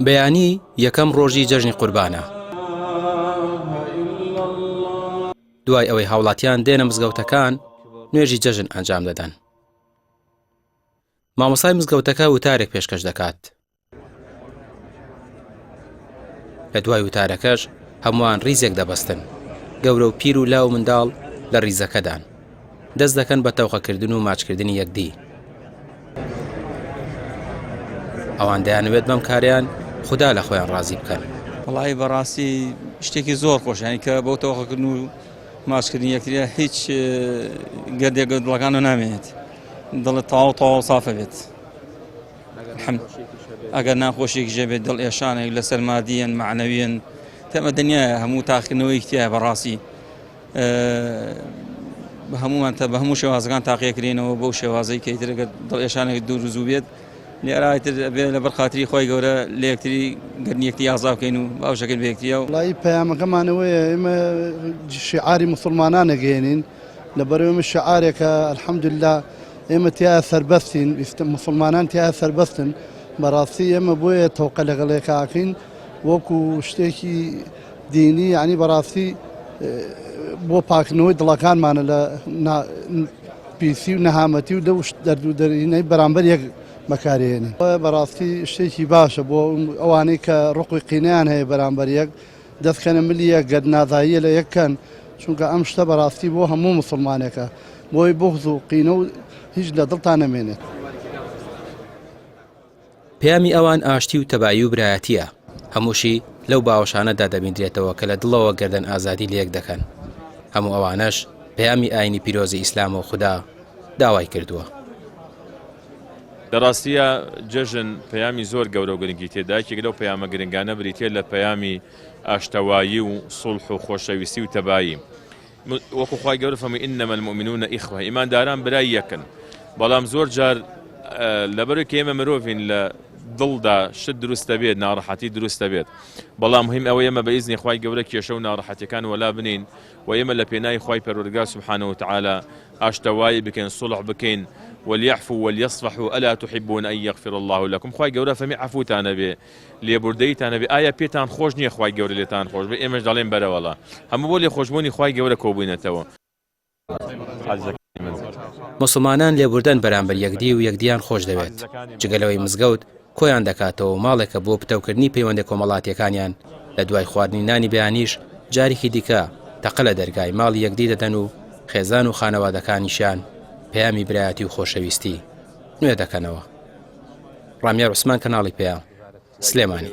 بەیانی یەکەم ڕۆژی جەژنی قوربانە. دوای ئەوەی هاوڵاتیان دێنە مزگەوتەکان نوێژی جەژن ئەنجام دەدەن. مامۆستای مزگەوتەکە وتارێک پێشکەش دەکات. لە دوای وتارەکەش هەمووان ریزێک دەبەستن. گەورە و پیر و لاو و منداڵ لە ریزەکەدان. دەست دەکەن بە تەوقەکردن و ماچکردنی یەکدی. ئەوان دەیانەوێت بەم کارەیان خودا لە خۆیان ڕازی بکەن. وەڵایی بەڕاستی شتێکی زۆر خۆشە یانی کە بۆ تەوقەکردن و ماچکردنی یەکتریە هیچ گەردێک دڵەکانەوە نامێنێت دڵت تەواو تەواو سافە بێت. ئەگەر ناخۆشیێکیش هەبێت دڵ ئێشانێک لەسەر مادیەن مەعنەویەن تەمە دنیایە هەموو تاقیکردنەوەیەکی تایە بەڕاستی بە هەمومان تە بە هەموو شێوازەکان تاقیەکرێنەوە بەو شێوازەی کە ئیتر ئەگەر دڵ ئێشانێک دوور و زوو بێت لێرایتر بێ لەبەر خاتری خۆی گەورە لە یەکتری گەرنی یەکتری ئازا بکەین و باوشەکەین بە یەکتریەوە. وەڵایی پەیامەکەمانەوەیە ئێمە شیعاری موسڵمانان ئەگەیەنین لەبەرئەوەی ئەمە شیعارێکە الحمدللە ئێمە تیایا سەربەستین موسڵمانان تیایا سەربەستن بەڕاستی ئێمە بۆیە تەوقە لەگەڵ یەکا ئەکەین وەکو شتێکی دینی یعنی بەڕاستی بۆ پاکردنەوەی دڵەکانمانە لە پیسی و نەهامەتی و لەو دەرد و دەرینەی بەرامبەر یەک بەکارهێنین بەڕاستی شتێکی باشە بۆ ئەوانەی کە ڕقی قینیان هەیە بەرامبەر یەک دەستکەنە ملی یەک گەر نازاییە لە یەک کەن چونکە ئەم شتە بەڕاستی بۆ هەموو موسڵمانێکە بۆی بوغز و قینە و هیچ لە دڵتا نەمێنێت. پەیامی ئەوان ئاشتی و تەبایی و برایەتییە، هەمووشی لەو باوەشانەدا دەبیندرێتەوە کە لە دڵەوە گەردەن ئازادی لەیەک دەکەن. هەموو ئەوانەش پەیامی ئاینی پیرۆزی ئیسلامە و خودا داوای کردووە. لە ڕاستییا جەژن پەیامی زۆر گەورە و گرنگی تێدا، یەکێک لەو پەیامە گرنگانە بریتییە لە پەیامی ئاشتەوایی و سوڵح و خۆشەویستی و تەبایی. وەکو خوای گەورە فەرمووی انما المؤمنون اخوە ئیمانداران برای یەکن بەڵام زۆر جار لەبەرەوەی کە ئێمە مرۆڤین لە دڵدا شت دروست دەبێت ناڕەحەتی دروست دەبێت بەڵام مهم ئەوە ئێمە بە ئیزنی خوای گەورە کێشە و ناڕەحەتیەکان وەلا بنین و ئێمە لە پێناوی خوای پەروەردگار سبحانه وتعالی ئاشتەوایی بکەین صلح بکەین وليعفوا وليصفحوا الا تحبون ان يغفر الله لكم خوای گەورە فەرمی عەفوتان هەبێ لێبوردەییتان هەبێ ئایا پێتان خۆش نییە خوای گەورە لێتان خۆش بێ ئێمەش دەڵێین بەرەوەڵا هەموو بۆ لێخۆشبوونی خوای گەورە کۆبووینەتەوە. موسڵمانان لێبوردەن بەرامبەر یەکدی و یەکدیان خۆش دەوێت، جگە لەوەی مزگەوت کۆیان دەکاتەوە و ماڵێکە بۆ پتەوکردنی پەیوەندە کۆمەڵاتیەکانیان، لە دوای خواردنی نانی بەیانیش جارێکی دیکە تەقە لە دەرگای ماڵی یەکدی دەدەن و خێزان و خانەوادەکانیشیان پەیامی برایەتی و خۆشەویستی نوێ دەکەنەوە. ڕامیار عوسمان کەناڵی پەیام، سلێمانی.